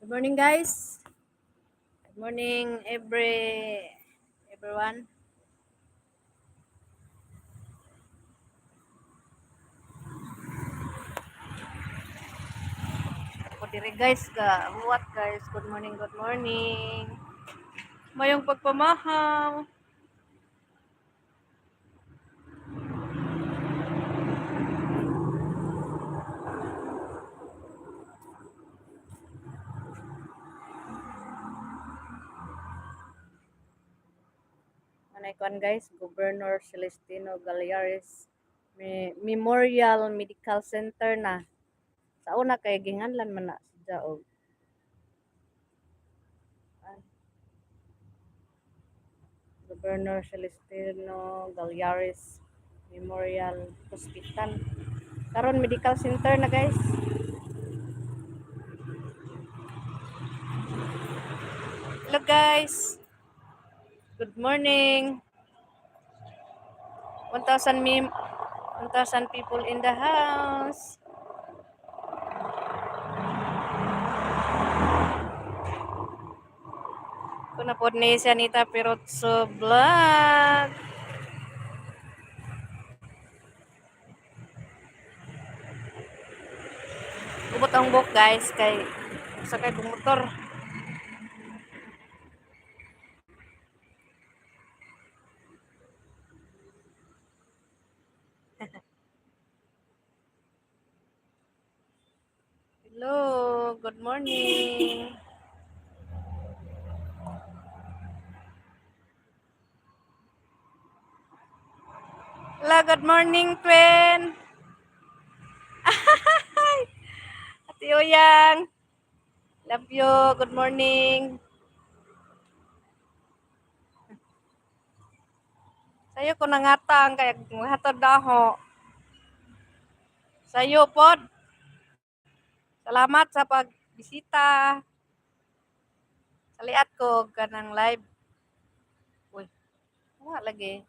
Good morning, guys. Good morning, everyone. Ako dire, guys, ka huwat, guys. Good morning, good morning. Mayong pagpamahaw. Manay kuan, guys, Governor Celestino Gallares Memorial Medical Center na. Sa una kay ginganlan man na siya og Governor Celestino Gallares Memorial Hospital. Karon medical center na, guys. Hello, guys. Good morning. 1,000 mim 1,000 people in the house. Ako na pod ni si Anita Pirotso Vlog. Ubot ang buhok, guys, kay sakay kong motor. Hello, good morning. Hello, good morning, twin. Ate Oyang. Love you. Good morning. Sayo ko nangatang kay hatod daho. Sayo pod. Salamat sa pagbisita. Saliat ko kanang live. Uy, wala lagi.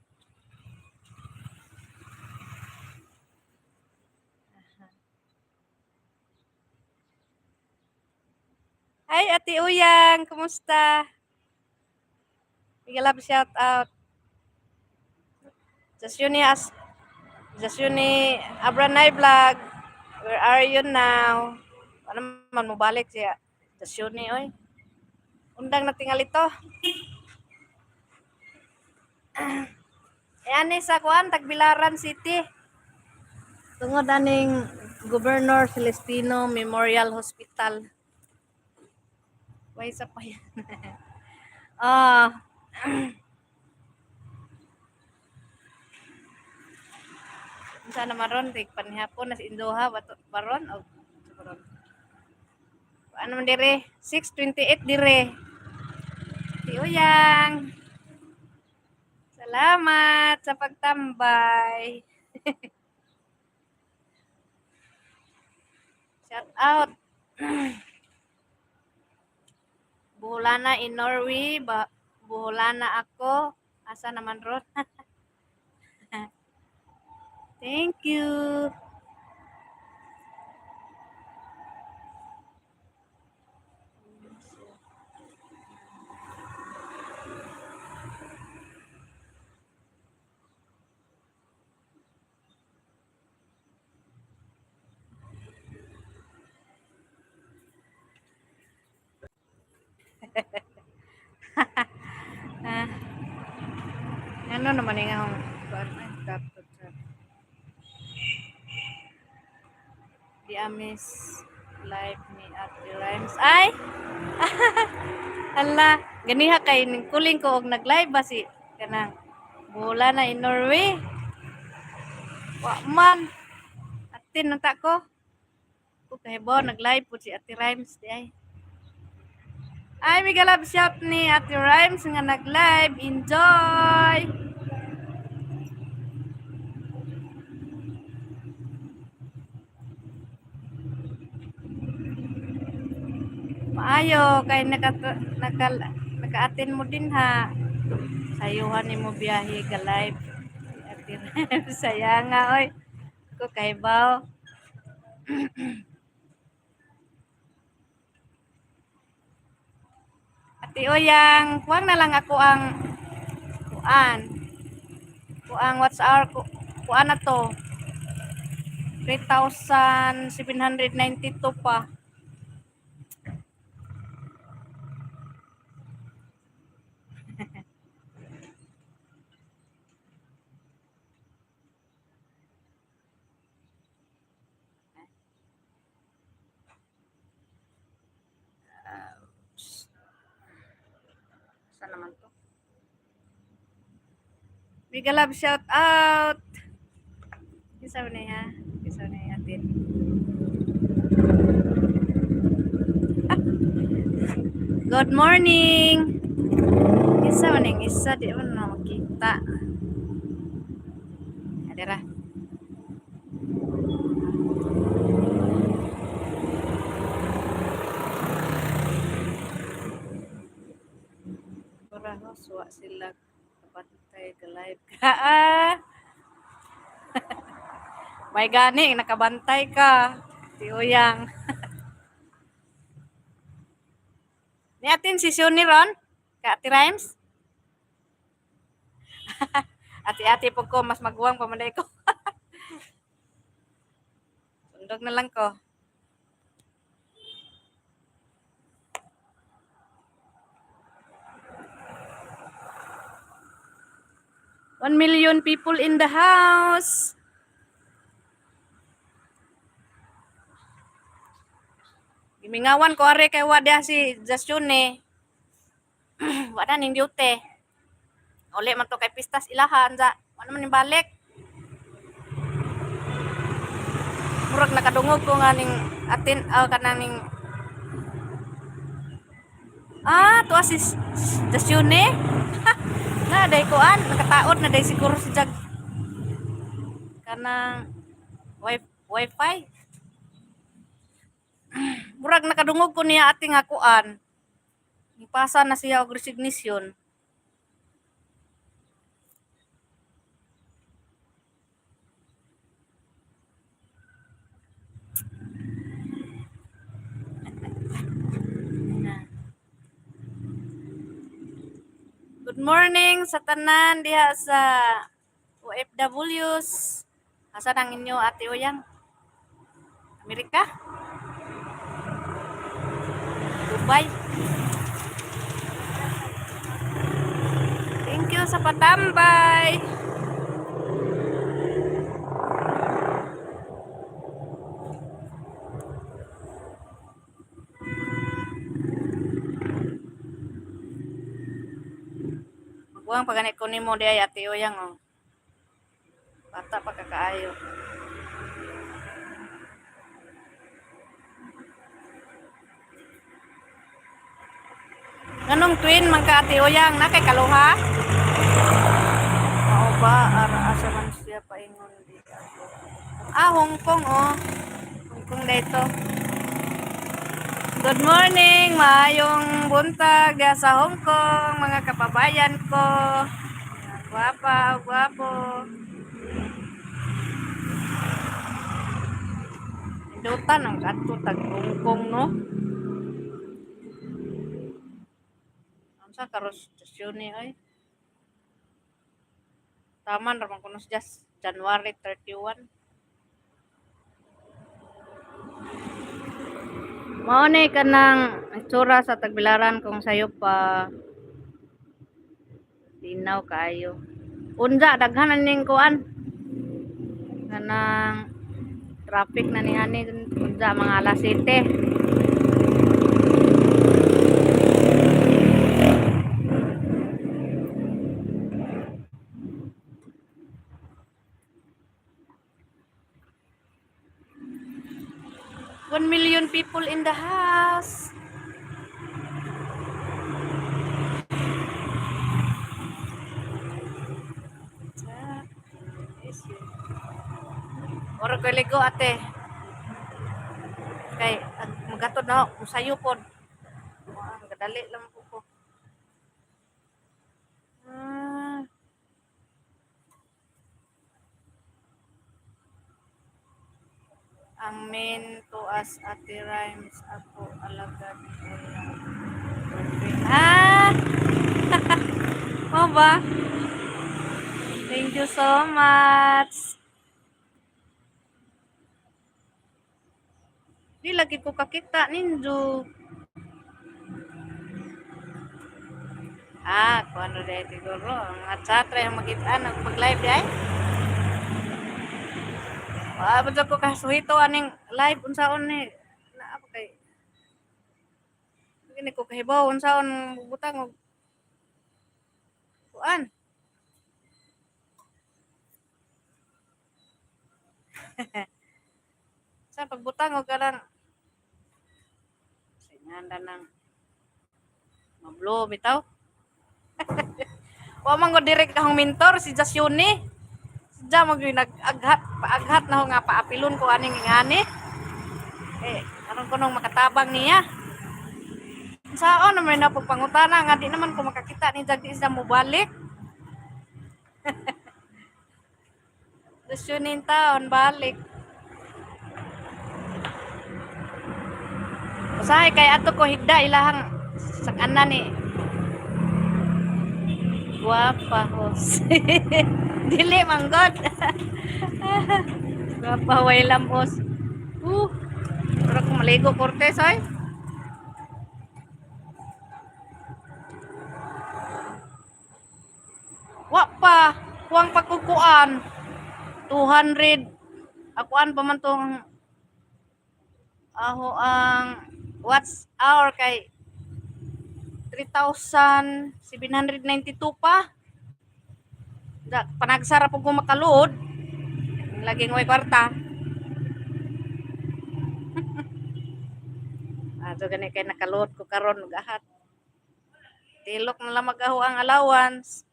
Hi, Ate Uyang, kumusta? Big love shout out. Just as Just Abranay Vlog. Where are you now? Ano man mo balik siya? Just yun oy. Undang na tingali to. E ani sa kuan, Tagbilaran City. Tungod aning Governor Celestino Memorial Hospital. Way sa pa yan. Ah. Unsa naman ron, tig panihapon na si Indoha bato baron og ron. Ano man dire? 6:28 dire. Si Uyang. Salamat sa pagtambay. Shout out. Buholana in Norway, ba Buholana ako. Asa naman ron? Thank you. Ah, ano naman yung akong kuan ay tap tap tap. Di amis live ni Ate Rhymes. Ay! Hala, ganiha kay ning kuling ko og nag-live ba si kanang Buholana in Norway. Wa man. Atin na ta ko. Ko kahibaw nag-live po si Ate Rhymes di ay. Ay, mega love shout ni Ate Rhymes nga nag-live. Enjoy! Maayo kay naka-attend mo din ha. Sayuhan nimo biyahe ka live. Ate Rhymes, saya nga oy. Ko kahibaw. Ate Oyang, kuwang na lang ako ang kuan. Kuang what's our kuan na to? 3,792 pa. Saan naman to? Mega love shout out. Isa na ha. Isa na atin. Good morning. Isa man yung isa di man na makita. Adira. Ora ho suwa sila kapatay ka live ka. Ah. May gani nakabantay ka. Ti Uyang. Ni atin si Shuni ron? Ka Ate Rhymes? Ati-ati po ko, mas maguwang pa man ko. Sundog na lang ko. 1 million people in the house. Gimingawan ko are kay wada si Jasune. Wala ning duty. Uli man to kay pistas ilahan sa wala man ning balik. Murag nakadungog ko nga ning atin kanang ning tuwa si Jasune. Na day kuan nakataod na day siguro si Jag kanang wifi. Murag nakadungog ko niya ating akuan. Nipasa na siya og resignation. Na. Good morning sa tanan diha sa OFWs. Asa nang inyo, Ate Oyang? Amerika? Dubai? Thank you sa patambay. Magbuang paganit ko nimo di ay, Ate Oyang, oh. Bata pa ka kaayo. Nganong twin man ka, Ate Oyang, na kay kaluha? Oo ba, ara asa man siya paingon di ako. Ah, Hong Kong oh. Hong Kong dito. Good morning, maayong buntag diha sa Hong Kong, mga kababayan ko. Guwapa, guwapo. Indutan ang kadto tag Hong Kong, no? Unsa karos sesyon ni ay? Taman ra man kuno siya January 31. Mao ni kanang itsura sa Tagbilaran kung sayo pa linaw kaayo. Unja daghan na ning kuan. Kanang traffic na ni ani unja mga alas 7. 1 million people in the house. Ora ko ligo, ate. Kay magatod na ako, sayo pod. Ah, kadali lang po ko. Ah. Ang main to us, Ate Rhymes, ako alagad ko lang. Ah! Mo ba? Thank you so much. Di lagi ko kakita ninyo. Ah, kung ano dahil siguro. Ang mga chat yung makita nagpag-live dahil. Wa ba ko kasuhito aning live unsaon ni naa pa kay Gini ko kahibaw unsaon butang og kuan. Sa pagbutang og kanang singanda nang mablo bitaw. Wa man ko direct akong mentor si Jasyuni. Sadya mag nag-aghat paaghat na ho nga paapilon ko aning ingani. Eh, aron ko nung makatabang niya. Saon naman na pagpangutana nga di naman ko makakita ni Jag di siya mobalik. Jasyuni taon balik. Usahay kay ato ko higda ilahang sakana ni Guwapa hos. Dili manggod. Guwapa way lambos. Pero kung maligo Cortez ay. Wa pa, kuwang pagkukuan. 200. Akuan pa man tong aho ang what's hour kay 3,792 pa. Da, panagsara po ko makaluod. Laging way kwarta. Ah, so gani kay nakaluod ko karon gahat. Tilok na lang magaho ang allowance.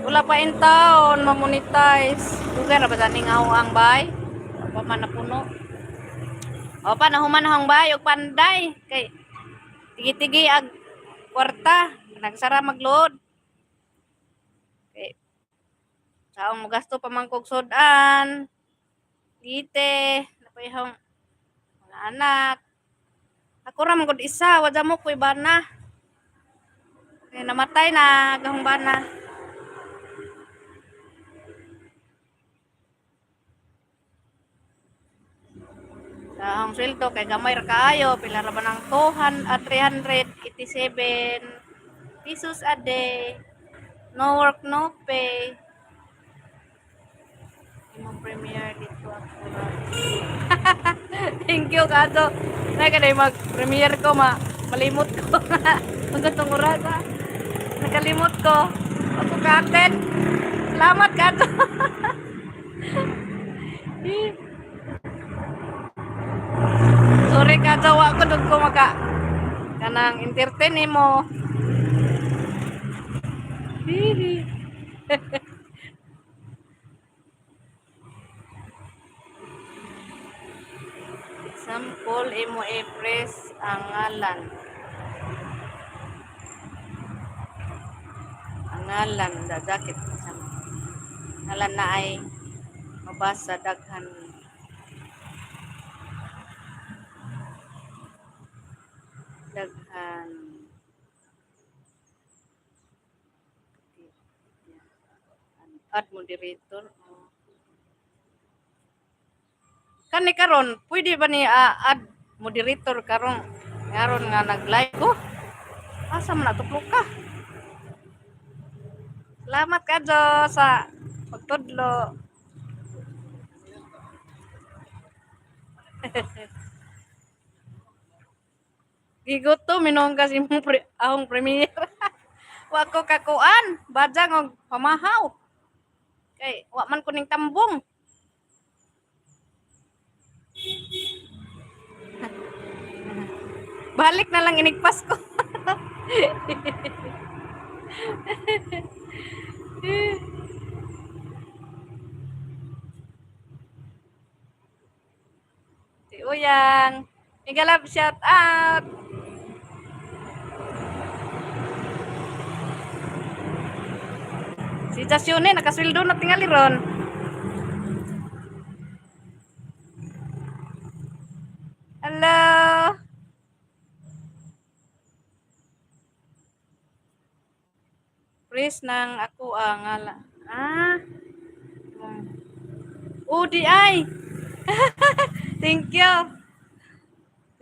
Wala pa in taon mamonetize. Dugay ra ba gani nga ang bay? Pa man napuno. O pa nahuman ang bay og panday kay tigi-tigi ag kwarta nagsara magload. Kay saong mogasto pa man kog sudan. Gite, napayhong mga anak. Ako ra man gud isa, wa mo koy bana. Kay namatay na gahong bana. Ang sweldo kay gamay ra kaayo, pila ra ba ng 200 at 387 pesos a day. No work, no pay. Imong premiere dito ako. Thank you kato. Na kanay mag premiere ko ma malimot ko. Ang gatong oras ah. Nakalimot ko. Ako ka-attend. Salamat kato. Sorry ka, wa ko dug ko maka kanang entertain nimo. Hihi. Example, imo i-press ang ngalan. Ang ngalan, da jacket. Ngalan na ay mabasa daghan. Daghan. Add moderator. Oh. Kani karon, pwede ba ni add moderator karon ngaron nga nag-live ko? Asa man na tuklok ka? Salamat kadyo sa pagtudlo. Gigutom minong kasi mong ahong premiere. Wa ko kakuan, bajang og pamahaw. Kay wa man ko ning tambong. Balik na lang inig Pasko. Si Uyang. Mega love shout out. Si Chasione nakasweldo na tingali ron. Hello. Please nang ako ang ngala. Ah. UDI. Thank you.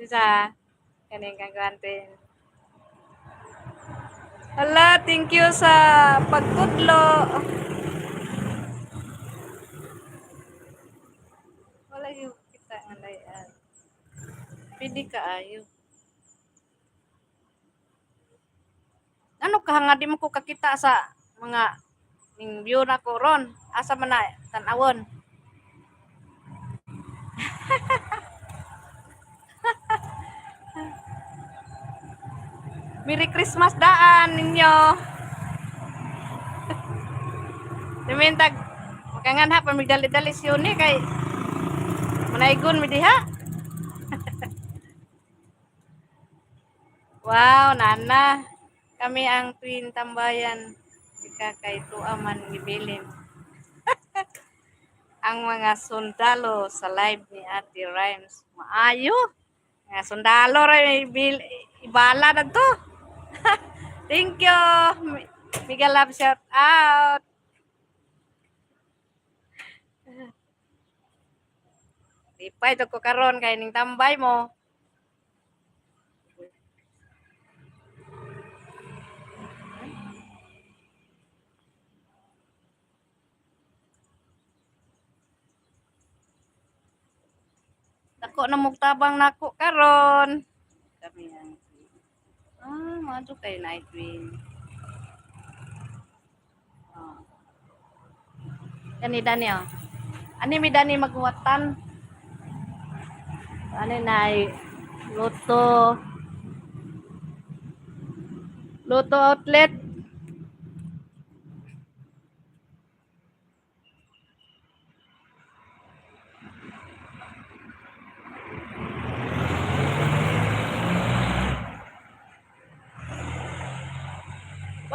Sa kaning kangkantin. Hala, thank you sa pagtudlo. Wala yung kita nga layan. Pwede ka ayo. Ano ka nga di mo ko kakita sa mga ning view na ko ron? Asa man na tan-awon? Merry Christmas daan ninyo. Dumintag makanganha pa migdali-dali si Uni kay manaygon mi diha. Wow, nana. Kami ang twin tambayan. Ika kay tuwa man gibilin. Ang mga sundalo sa live ni Ate Rhymes. Maayo. Mga sundalo ra ibala na to. Thank you. Mega love shout out. Lipay to ko karon kay ning tambay mo. Dako na mugtabang nako karon. Kami ang maadto kay night wing. Oh. Kani Dani oh. Ani mi Dani magwatan. Ani nay luto. Luto outlet.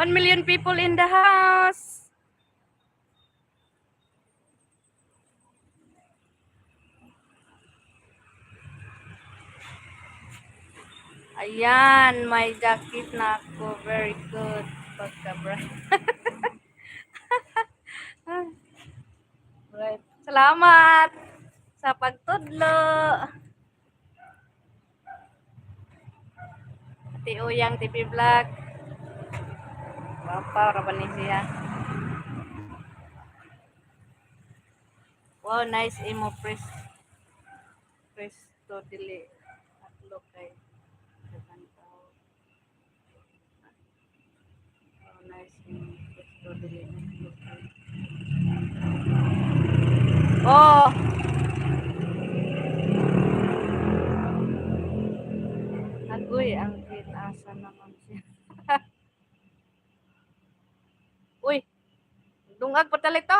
1 million people in the house. Ayan, may jacket na ako. Very good. Pagka-bright. Bright. Salamat sa pagtudlo. Ate Uyang TV Vlog. Wapa, ra ba ni siya? Wow, nice imo press. Presto dili atlo kay daghang tao. Wow, nice imo presto dili atlo kay. Oh. Agoy ang asa naman siya. Uy, dungag pa talito.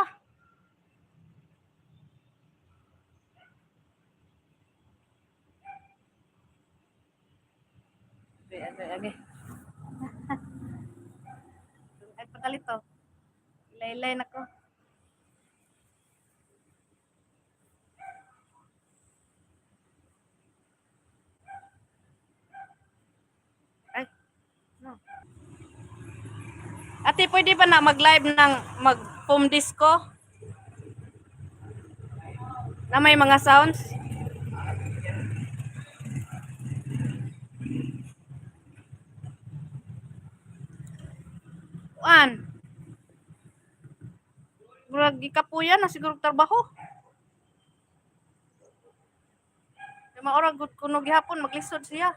Agoy, agoy, agoy. Dungag pa talito. Laylay nako. Ay, no. Ate, pwede ba na mag-live ng mag-foam disco? Na may mga sounds? Kuan. Murag gikapuyan na siguro trabaho. Kay maora gud kuno gihapon maglisod siya.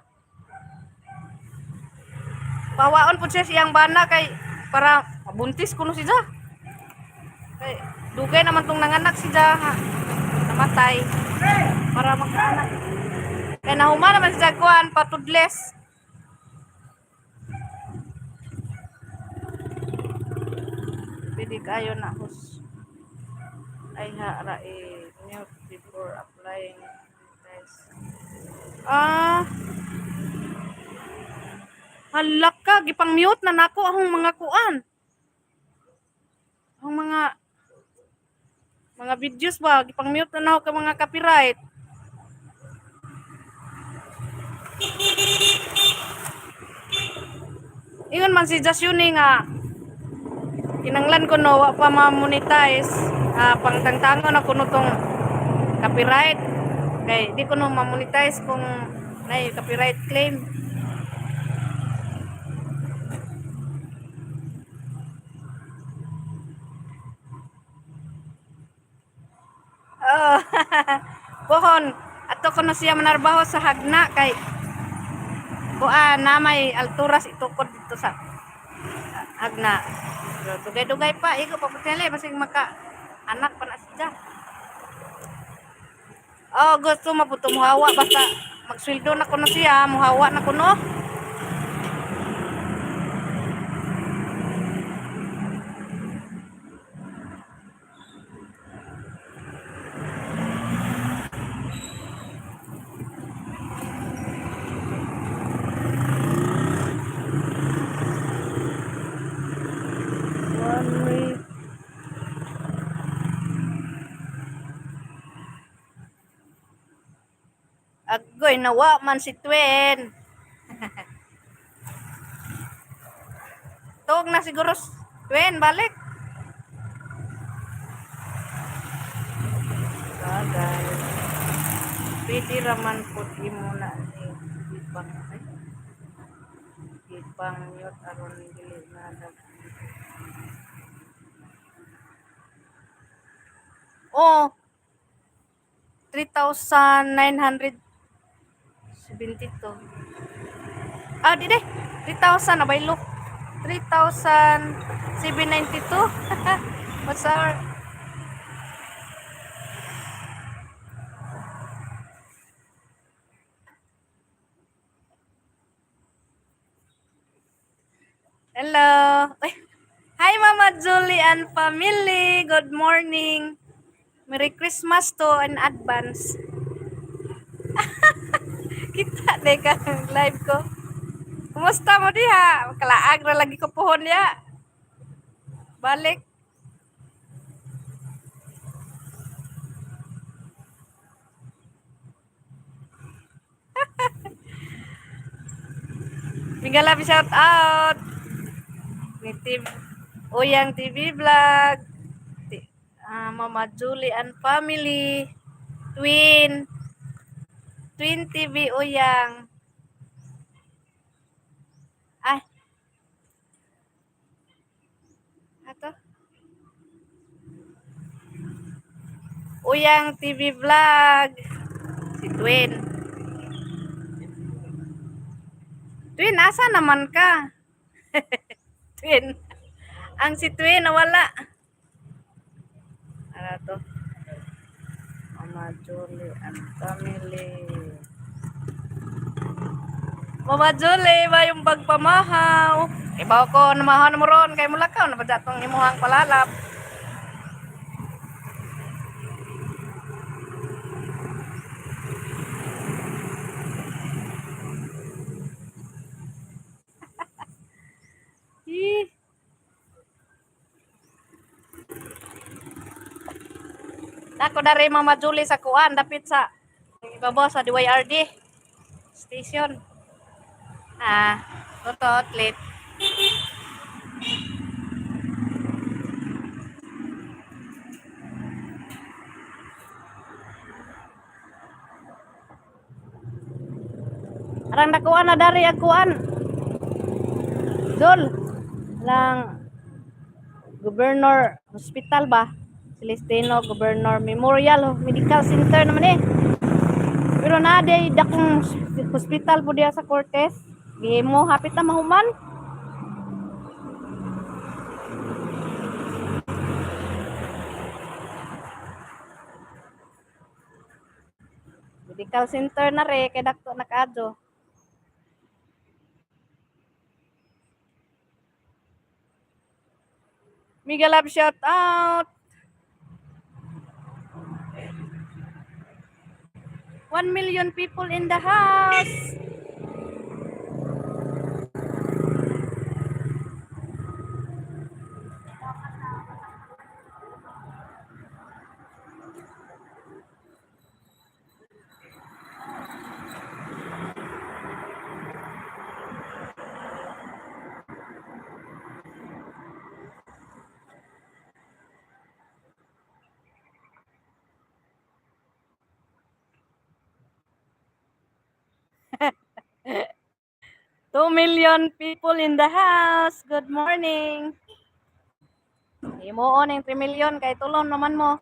Pawaon pud siya siyang bana kay para mabuntis kuno siya. Kay dugay naman tong nanganak siya ha. Namatay para magkaanak. Kay nahuma naman siya kuan patudles. Pwede kayo na hus. Ay ha ra eh, mute before applying test. Ah. Hala ka, gipang mute na nako akong mga kuan. Ang mga videos ba, gipang mute na nako kay mga copyright. Ingon man si Just Uni nga kinanglan ko no wa pa ma-monetize, pangtangtangon na kuno tong copyright kay di ko no ma-monetize kung nay copyright claim. Oh. Pohon, ato ko na siya manarbaho sa Hagna kay kuan na may alturas itukod dito sa Hagna. Pero dugay-dugay pa, igo pa putili basig maka anak pa na siya. Oh, gusto maputo muhawa basta magsweldo na kuno siya, muhawa na kuno. One week. Agoy, nawa man si Twen. Tuog na siguro, Twen, balik. Bagay. Pwede raman po imo na ni ipang ay ipang mute aron dili na Oh, 3,972. Ah, di de. 3,000 na look. 3,792. What's our. Hello. Ay. Hi, Mama Julie and family. Good morning. Merry Christmas to in advance. Kita de ka live ko. Kumusta mo diha? Kalaag ra lagi ko pohon ya. Balik. Mega love shout out. Ni Team Oyang TV Vlog. Mama Julie and family. Twin. Twin TV Oyang. Ay. Ato. Oyang TV Vlog. Si Twin. Twin, asa naman ka? Twin. Ang si Twin nawala. Ano to? Mama Julie and family. Mama Julie, ba yung pagpamahaw? Ibaw ko, namahaw na mo ron, kay mulakaw, napadya tong imuhang palalap. Ih. Nako dari Mama Julie sa kuan dapit sa ibabaw sa DYRD station. Ah, toto outlet. Arang nakuan na dari ang kuan. Dol lang Governor Hospital ba? Celestino Governor Memorial Medical Center naman eh. Pero na day dakong hospital po diya sa Cortes. Gihimo hapit na mahuman. Medical center na re kay dakto na kaadto. Mega love shout out. 1 million people in the house. 2 million people in the house. Good morning. Himuon ang 3 million kay tulon naman mo.